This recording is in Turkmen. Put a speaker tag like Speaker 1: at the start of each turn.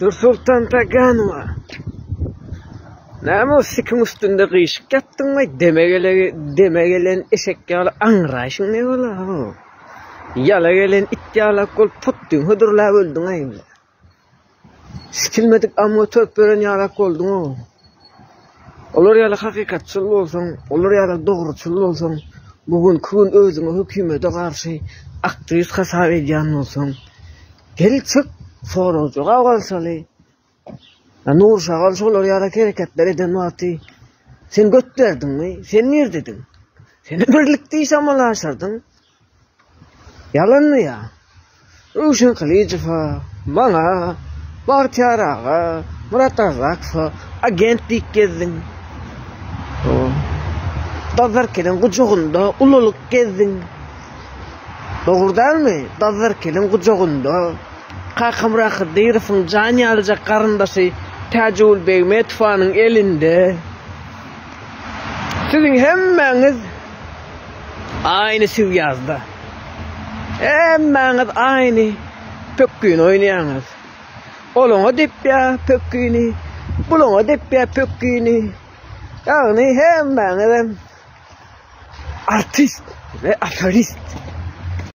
Speaker 1: Dürsoltan Taganowa. Näme o sikiň üstünde gyşyk ýatdyňmy? Deme gele deme gelen eşek ýaly aňraýşyň ne bola? Ýala gelen it ýalak bolup potdyň hödürläp öldüň aý. Sikilmedik am göterip ýören ýalak bolduň-ow. Olar ýaly hakykatçyl bolsaň, olar ýaly dogruçyl bolsaň, bu günki gün özüňi hökümete garşy aktiwist hasap edýän bolsaň, gel çyk, sorag-jogap alşaly. Nury Şagal şolar ýaly hereketler eden wagty sen göt berdiňmi? Sen nirdediň? Sen birlikde iş amala aşyrdyň. Ýalanmy ýa? Röwşen Gylyjowa, maňa, Bagtyýar aga, Myrat Arzakowa agent diýip gezdiň. Dazzarkeliň gujagynda ululyk gezdiň. Dogry dälmi? Dazzarkeliň gujagynda Kakamyrat Hydyrowyň jan ýalyjak garyndaşy Täjigül Begmetowanyň elinde. Siziň hemmäňiz Aýny siwýazda. Hemmäňiz aýny pökgini oýnaýaňyz. Ol oňa depýär pökgini, bul oňa depýär pökgini. Ýagny hemmäňizem artist we aferist.